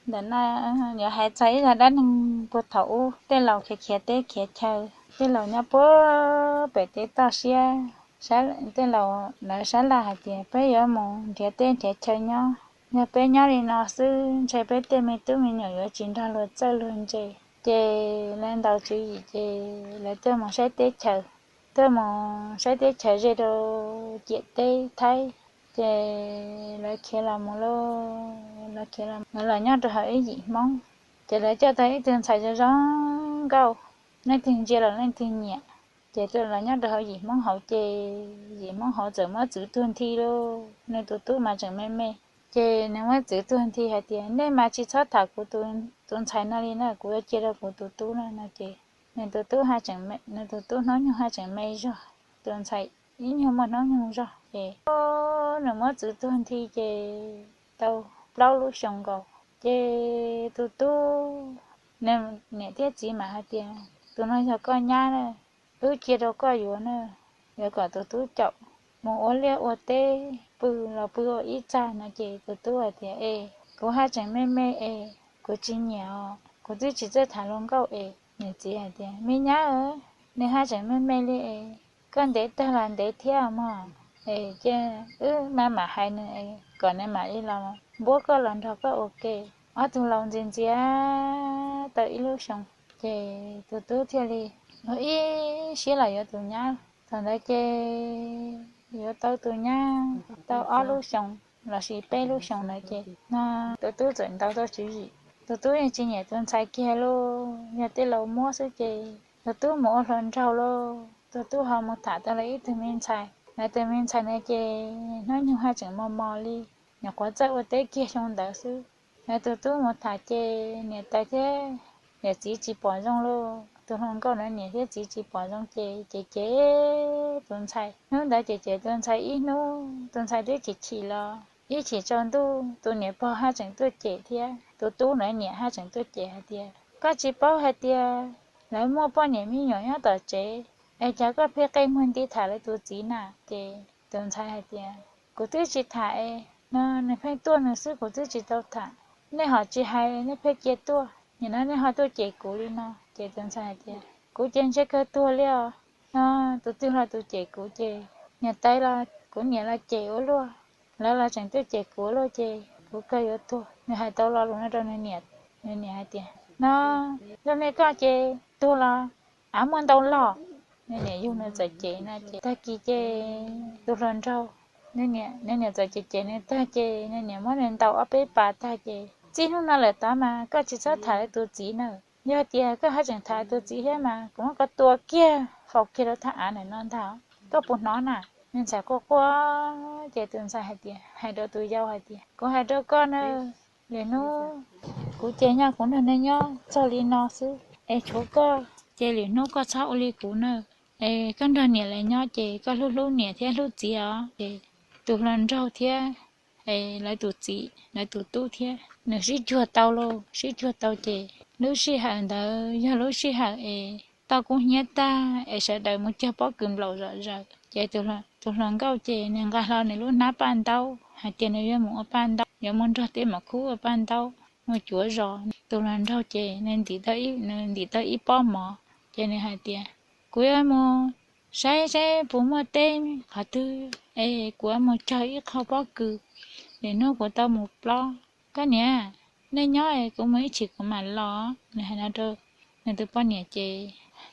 Ntawm no yuav hais txog ib zaj dab neeg puag thaum ub, tej laus khiav khiav teb khiav chaw, tej laus nyob puag pem tej toj siab, tej laus lawv sab laj hais tias peb yuav mus nrhiav teb nrhiav chaw nyob, yog peb nyob li no xwb ntshe peb tej me tub me nyuam yuav tsis nrog luag txawj luag ntse. Ces lawv ntaus tswv yim ces lawv tuaj mus saib teb chaws, tuaj mus saib teb chaws ze rau ciam teb Thaib. Ces lawv khiav los mus lauj, lawv khiav los, lawv los nyob rau hauv ib yim Hmoob. Ces lawv coj tau ib tug ntxhais zoo zoo nkauj, leej twg ntsia los leej twg nyiam. Ces lawv los nyob rau hauv yim Hmoob hauv ces yim Hmoob hauv txawm muab txwv tuag nthi lauj, nws tus tub mas tseem me me. Ces nws muab txwv tuag nthi hais tias nej mas tsis txhob tham kuv tus ntxhais no li na, kuv yuav cia rau kuv tus tub na no ces nws tus tub, nws tus tub hnub nyoog haj tseem me zog, tus ntxhais ib nyuag muaj hnub nyoog zog ces nws muab txwv tuag nthi ces tau plaub lub xyoo nkaus. Ces tus tub, nws niam thiab txiv mas hais tias tus no yog koj nyab na, wb cia rau koj yuav na, yuav kom tus tub caum mus ua liaj ua teb pw los pw ua ib txaj no ces tus tub hais tias es kuv haj tseem me me es kuv tsis nyiam os, kuv twb tsis txawj tham hluas nkauj es. Nws txiv hais tias me nyab, nws haj tseem me me li es koj ntev tag los ntev thiab mog, es cia wb mam mam hais nws es kom nws mam li los npuab koj los nrog koj ua ke. Ob tug laus ntxias ntxias tau ib lub xyoo ces tus tub thiaj li ua ib siab los yuav tus nyab. Thaum ntawd ces yuav tau tus nyab tau ob lub xyoo lossis peb lub xyoo ntawd ces no tus tub txawm ntaus tau tswv yim. Tus tub yeej tsis nyiam tus ntxhais kiag lauj, yog tej laus muab xwb ces tus tub mus ua hluas nraug lauj. Tus tub ho mus tham tau lawv ib tug me ntxhais, lawv tus me ntxhais ntawd ces hnub nyoog haj tseem mos mos li, nyuam qhuav txawj ua teb kiag xyoo ntawd xwb. Lawv tus tub mus tham ces niam tais thiab niam txiv tsis pom zoo lauj, tus hluas nkauj ntawd niam thiab txiv tsis pom zoo ces ces ces tus ntxhais. Hnub ntawd ces ces tus ntxhais ib hnub, tus ntxhais twb chim chim los ib chim tsaus ntuj tus niam pog haj tseem tuaj cem thiab tus tub ntawd niam haj tseem tuaj cem hais tias koj tsis paub hais tias lawv muaj poj niam me nyuam nyob tom tsev es cas koj pheej qe muag nti tham lawv tus txiv na? Ces tus ntxhais hais tias kuv twb tsis tham es no, nws pheej tuaj nws xwb kuv twb tsis tau tham. Nej ho tsis hais nej pheej cia tuaj, nim no nej ho tuaj cem kuv li no. Ces tus ntxhais hais tias kuv ces ntshe kawg tuag li os, no tus twg los tus cem kuv ces niam tais los kuv niam los cem ua luaj, lawv los tseem tuaj cem kuv ua luaj ces kuv kawg yuav tuag. Nws hais tau lo lus no rau nws niam, nws niam hais tias no zoo li koj ces tuag los av muaj ntau log. Nws niam yug nws txawm cem no ces tag kis ces tus hluas nraug, nws niam txawm cem cem nws tag ces nws niam muab nws ntaus ob peb pas tag ces txij hnub no lawm tod mas koj tsis txhob tham lawv tus txiv na. Yog tias koj haj tseem tham tus txiv thiab mas kuv muab koj tua kiag faus kiag rau thaj av ntawm no ntag, koj puas hnov na? Nws ntxhais quaj quaj ces tus ntxhais hais tias, hais rau tus yau hais tias kuv hais rau koj na, lwm hnub kuv ces nyob kuv nrog nej nyob txog li no xwb es tshuav koj ces lwm hnub koj txhob ua li kuv na. Es koj nrog niam lawv nyob ces koj hlub hlub niam thiab hlub txiv os. Ces tus hluas nraug thiab es lawv tus txiv lawv tus tub thiab nws sib cuag tau lauj, sib cuag tau ces lub sij hawm ntawd yog lub sij hawm es toj kub hnyiab tag es sawv daws mus cog pob kws nplaum zom zaws ces tus hluas nkauj ces nws nqa hlo nws lub hnab paj ntaub hais tias nws yuav mus ua paj ntaub, yuav mus nrog tej maum khub ua paj ntaub mus cuav zos. Tus hluas nraug ces nws ntim tau ib pob mov ces nws hais tias kuv yuav mus saib saib puas muaj teb qhov twg es kuv yuav mus cog ib qho pob kws, lwm hnub kuv tau mus plob. Koj niam, nej nyob es kuv mus ib chim kuv mam los. Nws hais no rau nws tus poj niam ces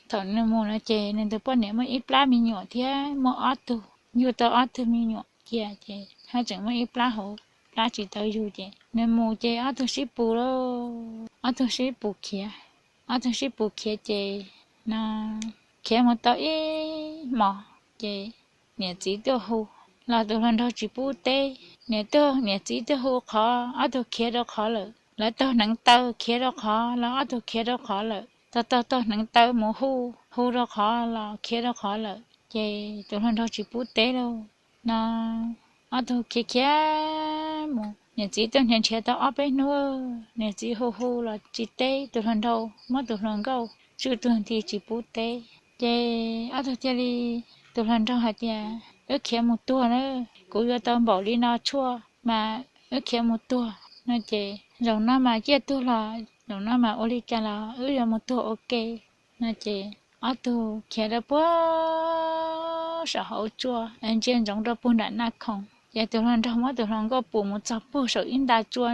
thaum nws mus no ces nws tus poj niam muaj ib plab me nyuam thiab muaj ob tug, yug tau ob tug me nyuam cia ces haj tseem muaj ib plab hauv plab tsis tau yug ces nws mus ces ob tug sib pus lauj, ob tug sib pus khiav. Ob tug sib pus khiav ces no khiav mus tau ib hmos ces niam txiv tuaj hu los tus hluas nraug tsis pub teb. Niam tuaj, niam txiv tuaj hu qhov ob tug khiav rau qhov lawm, lawv taug hneev taw khiav rau qhov los ob tug khiav rau qhov lawm, taug taug taug hneev taw mus hu, hu rau qhov los khiav rau qhov lawm ces tus hluas nraug tsis pub teb lauj. No ob tug khiav khiav mus, niam txiv tuaj nrhiav nrhiav tau ob peb hnub, niam txiv hu hu los tsis teb, tus hluas nraug muab tus hluas nkauj tswj tuag nthi tsis pub teb. Ces ob tug thiaj li, tus hluas nraug hais tias wb khiav mus tuag na, kuv yuav tau npaum li no tshuaj mas wb khiav mus tuag no ces Zaum no mas ciaj tuag los zaum no mas ua li cas los wb yuav mus tuag ua ke. No ces ob tug khiav rau puag saum hauv tsua, ntsia ntsoov rau puag nram Naj Khoom. Ces tus hluas nraug muab tus hluas nkauj pus mus txog puag saum ib nta tsua,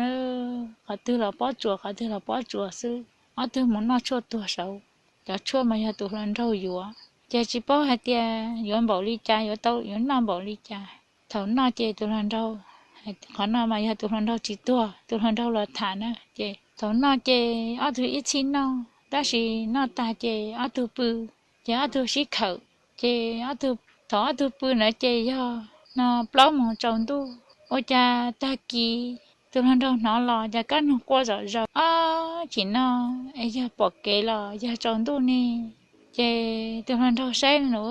qhov twg los pob tsuas, qhov twg los pob tsuas xwb. Ob tug mus noj tshuaj tuag saud. Cov tshuaj mas yog tus hluas nraug yuav, ces tsis paub hais tias yuav npaum li cas, yuav tau yuav noj npaum li cas. Thaum noj ces tus hluas nraug, qhov no mas yog tus hluas nraug tsis tuag, tus hluas nraug los tham na. Ces thaum noj ces ob tug ib txhij noj, tab sis noj tag ces ob tug pw, ces ob tug sib khawm. Ces thaum ob tug pw ntawd ces yog no plaub moos tsaus ntuj. Ua cas tag kis tus hluas nraug hnov los cas kab noog quaj zom zaws, ob chim no es yog pom kev los yog tsaus ntuj ne. Ces tus hluas nraug saib no,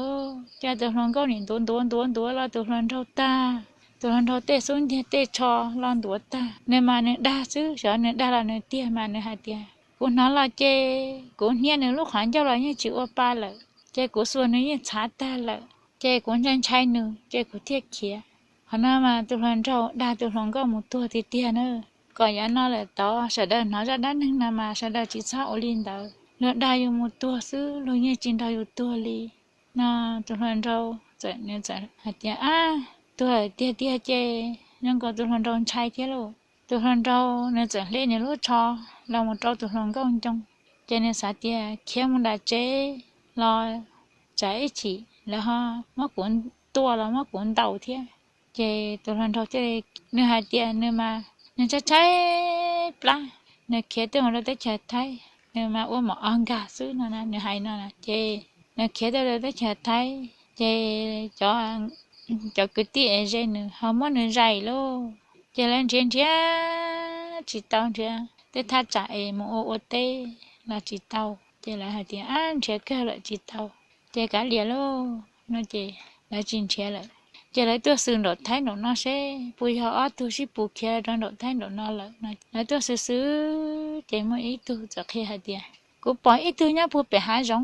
cas tus hluas nkauj nim ntuav ntuav ntuav ntuav los tus hluas nraug tag, tus hluas nraug tej xub ntiag tej tsho los ntuav tag. Nws mas nws dag xwb, xyov nws dag los nws tiag mas nws hais tias, kuv hnov los ces kuv hnia nws lub qhov ncauj los yeej tsis ua pa lawm, ces kuv xuas nws yeej txhav tag lawm, ces kuv ntshai ntshai nws ces kuv thiaj khiav. Qhov no mas tus hluas nraug dag tus hluas nkauj mus tuag tiag tiag na. Kom yav no lawm tod sawv daws hnov zaj dab neeg no mas sawv daws tsis txhob ua li ntawd, luag dag yus mus tuag xwb, luag yeej tsis nrog yus tuag li. No tus hluas nraug txawm, nws txawm hais tias, ab, tuag tiag tiag ces zoo nkaus tus hluas nraug ntshai thiab lauj. Tus hluas nraug nws txawm hle nws lub tsho los mus rau tus hluas nkauj ncoo, ces nws xav tias khiav mus nram tsev los tsam ib chim lawv ho muab kuv tua los muab kuv ntaus thiab. Ces tus hluas nraug thiaj li, nws hais tias nws mas nws tshaib tshaib plab, nws khiav tuaj mus rau teb chaws Thaib, nws mas ua mov ob nkag xwb no, nws hais no na. Ces nws khiav tuaj rau teb chaws Thaib ces cov kwv tij es ze nws ho muab nws zais lauj. Ces lawv nrhiav nrhiav tsis tau, nrhiav tej thaj tsam es mus ua ua teb los tsis tau, ces lawv hais tias, ab, nrhiav kawg lawm tsis tau, ces kav liam lauj no ces lawv tsis nrhiav lawm. Ces lawv tuaj xwm nraum Thaib nraum no seb puas yog ob tug sib pus khiav rau nraum Thaib nraum no lawm no. Lawv tuaj xwm xwm ces muaj ib tug txawm qhia hais tias, kuv pom ib tug nyob puag pem hav zoov,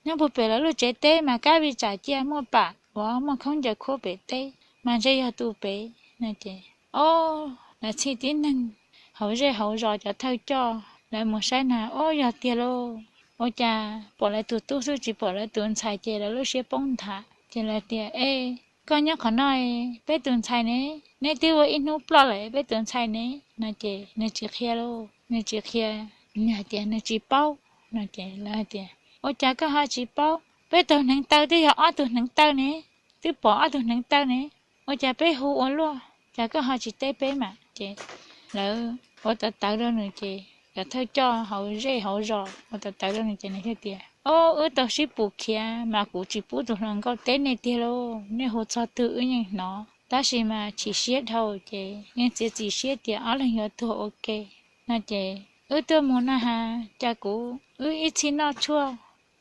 nyob puag pem lawv lub tsev teb mas kab vij tsam cia muaj pam uas muaj khaub ncaws khuab pem teb mas ntshe yog tus pem no ces, o, lawv txhij tib neeg hauv zej hauv zos cov thawj coj lawv mus saib na, o, yog tiag lauj. Ua cas pom lawv tus tub xwb tsis pom lawv tus ntxhais ces lawv lub siab poob nthav ces lawv tias, e, koj nyob qhov no, peb tus ntxhais ne, neb twb ua ib hnub ploj lawm peb tus ntxhais ne no ces nws tsis qhia lauj, nws tsis qhia, nws hais tias nws tsis paub no ces lawv hais tias, ua cas koj ho tsis paub? Peb tus hneev taw twb yog ob tug hneev taw ne, twb pom ob tug hneev taw ne, ua cas peb hu ua luaj, cas koj ho tsis teb peb mas? Ces lawv ua tawv tawv rau nws ces cov thawj coj hauv zej hauv zos ua tawv tawv rau nws ces nws thiaj tias, o, wb tau sib pus khiav mas kuv tsis pub tus hluas nkauj teb nej tiag lauj, nej hu txog twg wb yeej hnov, tab sis mas chim siab dhau ces yeej txiav txim siab tias ob leeg yuav tuag ua ke no ces wb tuaj mus na has, cas kuv wb ib txhij noj tshuaj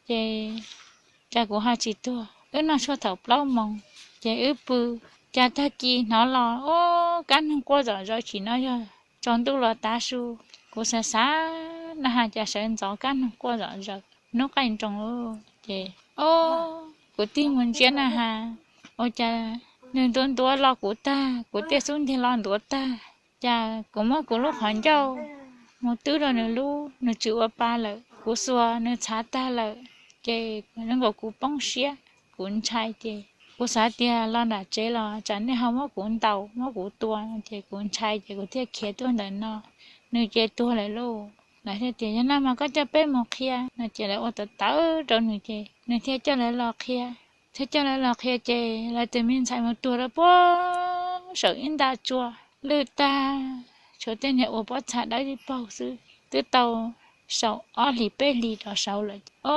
ces cas kuv ho tsis tuag, wb noj tshuaj thaum plaub moos ces wb pw, cas tag kis hnov los, o, kab noog quaj zom zaws, chim no yog tsaus ntuj los tav su. Kuv xav xav na has cas sawv ntxov kab noog quaj zom zaws hnub qaij nroos lauj ces, o, kuv tig mus ntsia na has, ua cas nws ntuav ntuav los kuv tag, kuv tej xub ntiag los ntuav tag, cas kuv muab kuv lub qhov ncauj mus twb rau nws lub, nws tsis ua pa lawm, kuv xuas nws txhav tag lawm, ces zoo nkaus kuv poob siab, kuv ntshai ces kuv xav tias los nram tsev los tsam nej ho muab kuv ntaus muab kuv tua ces kuv ntshai ces kuv thiaj khiav tuaj ntawm no, nws ces tuag lawm lauj. Lawv thiaj tias, yog no mas koj coj peb mus qhia no ces lawv ua tawv tawv rau nws ces nws thiaj coj lawv los qhia. Thiaj coj lawv los qhia ces lawv tus me ntxhais mus tuag rau puag saum ib nta tsua lwj tag, tshuav tej niag ua pob txha dawb ib paug xwb, twb tau saum ob hlis peb hlis rov saud lawm. O,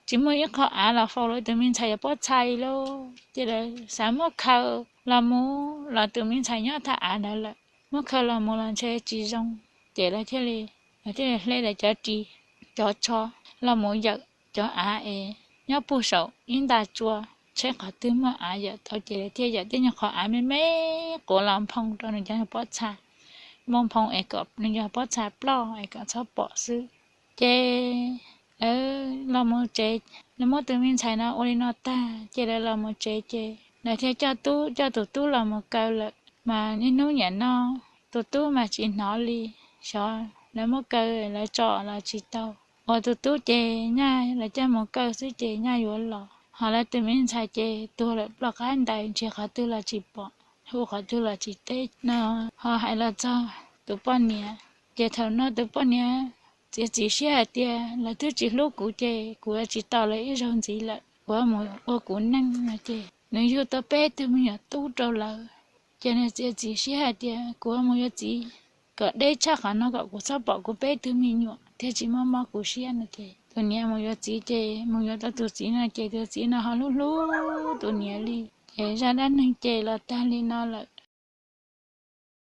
tsis muaj ib qho av los faus lawv tus me ntxhais cov pob txha li lauj. Ces lawv xav muab khaws los mus los tus me ntxhais nyob thaj av ntawd lawm, muab khaws los mus los ntshe tsis zoo. Ces lawv thiaj li, lawv thiaj li hle lawv cov ris cov tsho los mus yawm cov av es nyob puag saum ib nta tsua, saib qhov twg muaj av yawm tau ces lawv thiaj yawm tej nyuag qhov av me me quav los nphoo rau nws cov pob txha, nphoo nphoo es kom nws cov pob txha ploj es kom txhob pom xwb. Ces lawv los mus tsev, lawv muab tus me ntxhais no ua li no tag ces lawv los mus tsev ces lawv thiaj coj tub, coj tus tub los mus kaw lawm. Mas niaj hnub niam no tus tub mas tsis hnov li, xyov lawv muab kaw lawv tso los tsis tau. Ua tus tub ces nyaj lawv coj mus kaw xwb ces nyaj yuav los, ho lawv tus me ntxhais ces tuag lawm ploj qab ntais, nrhiav qhov twg los tsis pom, hu qhov twg los tsis teb no. Ho hais los txog tus poj niam, ces thaum no tus poj niam txiav txim siab hais tias lawv twb tsis hlub kuv ces kuv yuav tsis tos lawv ib zaug ntxiv lawm, kuv yuav mus ua kuv neej no ces nws yug tau peb tug me nyuam tub rau lawv. Ces nws txiav txim siab hais tias kuv yuav mus yuav txiv kom deb tshaj qhov no kom kuv txhob pom kuv peb tug me nyuam thiaj tsis mob mob kuv siab no ces tus niam mus yuav txiv ces mus yuav tau tus txiv no ces tus txiv no ho hlub hlub tus niam li. Ces zaj dab neeg ces los tag li no lawm.